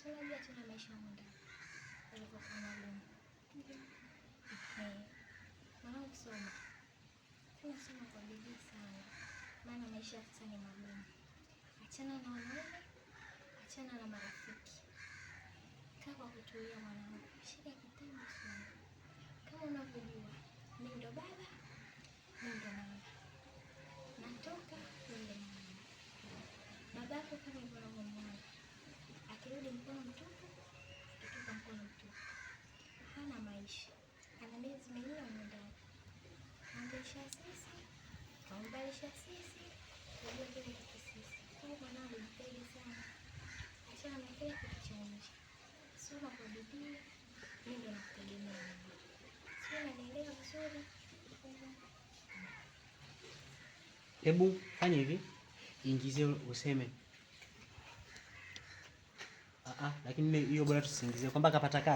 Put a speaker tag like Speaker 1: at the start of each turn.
Speaker 1: Si unajua tena maisha humu ndani yalivyokuwa magumu. Ehe. Mwanangu soma. Tena soma kwa bidii sana. Maana maisha ya sasa ni magumu. Achana na wanaume, achana na marafiki. Kaa kwa kutulia mwanangu. Shika kitabu soma. Kama unavyojua, mimi ndo baba, mimi ndo mama. Natoka, mimi ndo mama. Babako kama hivyo unavyomwona. Akirudi mkono mtupu, akitoka mkono mtupu. Hana maisha. Ana miezi 4 humu ndani. Kaangaisha sisi, kaumbalisha sisi, kajua kila kitu sisi. Kwa hiyo mwanangu, jitahidi sana. Achana na kila kitu cha nje. Soma kwa bidii, mimi ndo nakutegemea mwanangu. Sio, unanielewa vizuri?
Speaker 2: Hebu fanya hivi, ingizie useme. Ah ah, lakini hiyo bora tusiingizie kwamba kapata kazi.